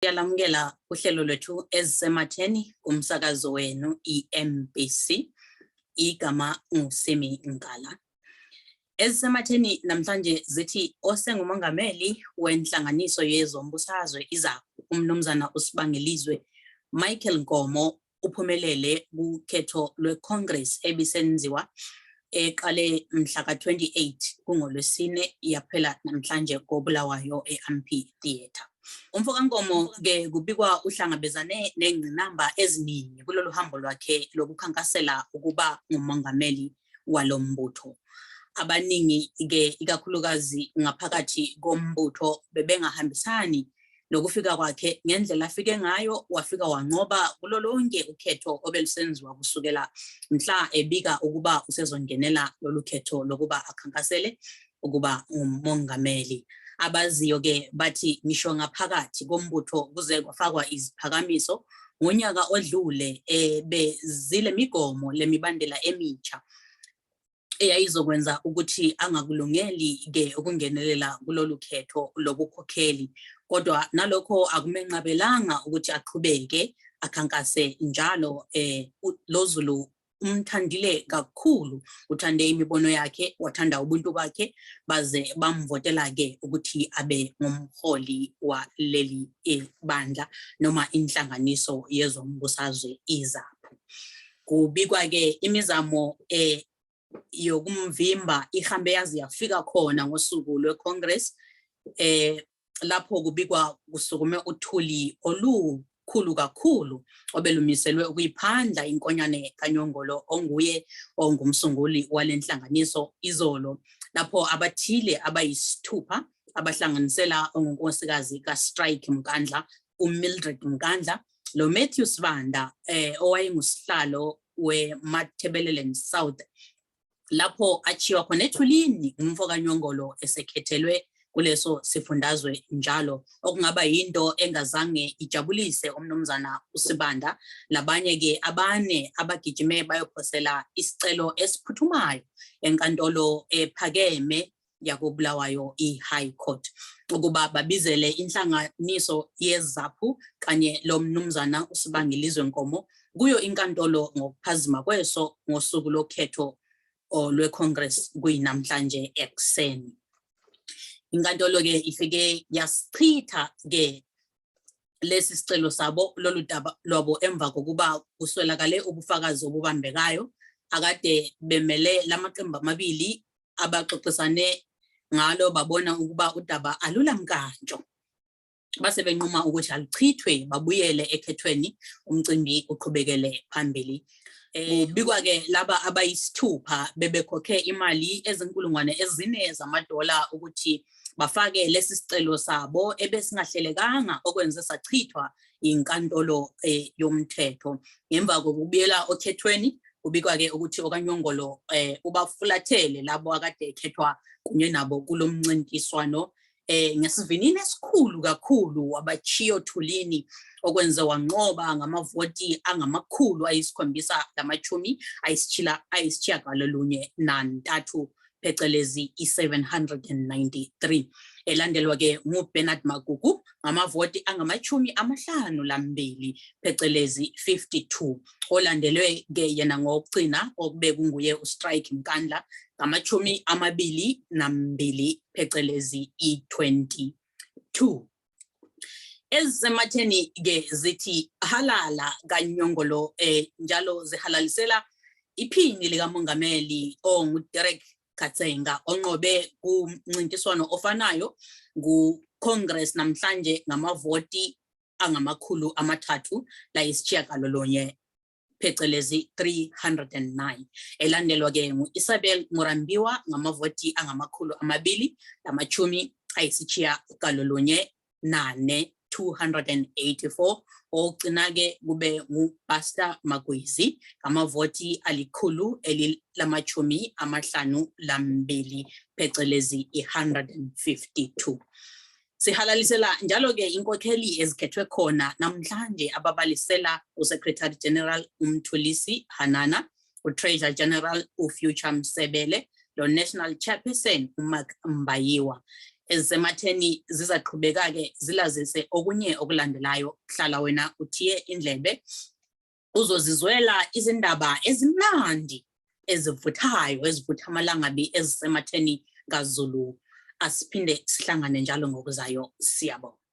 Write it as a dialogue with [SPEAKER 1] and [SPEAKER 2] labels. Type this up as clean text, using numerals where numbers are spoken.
[SPEAKER 1] Siyalamukela uhlelo lwethu ezisematheni kumsakazo wenu iMBC, igama uSimi Ngala. Ezisematheni namhlanje zithi osengumongameli wenhlanganiso yezombusazwe iZAPHU umnumzana uSibangilizwe Michael Nkomo uphumelele kukhetho lweCongress ebisenziwa eqale mhla ka-28 kuNgolwesine yaphela namhlanje koBulawayo eAmphitheatre. Umfoka Nkomo ke kubikwa uhlangabezane nengqinamba eziningi kulolu hambo lwakhe lokukhankasela ukuba ngumongameli walombutho. Abaningi ke ikakhulukazi ngaphakathi kombutho bebengahambisani lokufika kwakhe ngendlela afike ngayo, wafika wanqoba kulolonke ukhetho obelusenziwa kusukela mhla ebika ukuba usezongenela lolu khetho lokuba akhankasele ukuba umongameli. Abaziyo ke bathi ngisho ngaphakathi kombutho kuze kwafakwa iziphakamiso ngonyaka odlule bezile migomo lemibandela emitsha eyayizokwenza ukuthi angakulungeli ke ukungenelela kulolu khetho lobukhokheli, kodwa nalokho akumenqabelanga ukuthi aqhubeke akhankase njalo. LoZulu umthandile kakhulu, uthande imibono yakhe, wathanda ubuntu bakhe, baze bamvotela ke ukuthi abe ngumholi wa leli bandla noma inhlanganiso yezombusazwe iZAPHU. Kubikwa ke imizamo yokumvimba ihambe yazi yafika khona ngosuku lweCongress, lapho kubikwa kusukume uthuli olukhulu kakhulu obelumiselwe ukuyiphandla inkonyane kaNyongolo onguye ongumsunguli walenhlanganiso izolo, lapho abathile abayisithupha abahlanganisela ongunkosikazi kaStrike Mkandla, uMildred Mkandla, lo Matthew Sibanda owayengusihlalo weMatabeleland South, lapho achiwa khona ethulini umfoka Nyongolo esekhethelwe kuleso sifundazwe njalo, okungaba yinto engazange ijabulise umnumzana uSibanda. Labanye ke abane abagijime bayophosela isicelo esiphuthumayo enkantolo ephakeme yakoBulawayo iHigh Court ukuba babizele inhlanganiso yeZAPHU kanye lo mnumzana uSibangilizwe Nkomo kuyo inkantolo ngokuphazima kweso ngosuku lokhetho lweCongress kuyinamhlanje ekuseni. Inkantolo ke ifike yasichitha ke lesi sicelo sabo lolu daba lwabo emva kokuba kuswelakale ubufakazi obubambekayo akade bemele lamaqembu amabili abaxoxisane ngalo, babona ukuba udaba alulamkantsho, base benquma ukuthi aluchithwe babuyele ekhethweni umcimbi uqhubekele phambili. Kubikwa ke laba abayisithupha bebekhokhe imali ezinkulungwane ezine zamadola ukuthi bafake lesi sicelo sabo ebesingahlelekanga okwenze sachithwa inkantolo yomthetho. Ngemva kokubuyela okhethweni kubikwa ke ukuthi okaNyongolo ubafulathele labo akade ekhethwa kunye nabo kulomncintiswano ngesivinini esikhulu kakhulu wabachiyo thulini okwenze wanqoba ngamavoti angama-793 phecelezi i-793, elandelwa ke nguBernard Magugu ngamavoti angama-52 phecelezi 52, olandelwe ke yena ngokugcina okube kunguye uStrike Mkandla ngama-22 phecelezi i-22. Ezisematheni ke zithi halala kaNyongolo njalo zihalalisela iphini likamongameli onguDerek Katsenga onqobe kumncintiswano ofanayo kuCongress namhlanje ngamavoti angama-309 phecelezi 309, elandelwa ke nguIsabel Murambiwa ngamavoti angama-284 284, ogcina ke kube nguBuster Magwizi ngamavoti 152 phecelezi 152. Sihalalisela njalo ke inkokheli ezikhethwe khona namhlanje ababalisela uSecretary General uMthulisi Hanana, uTreasurer General uFuture Msebele, lo National Chairperson uMark Mbayiwa. ezisematheni zizaqhubeka ke zilazise okunye okulandelayo. Hlala wena uthiye indlebe, uzozizwela izindaba ezimnandi ezivuthayo ezivutha amalangabi ezisematheni kaZulu. Asiphinde sihlangane njalo ngokuzayo. Siyabonga.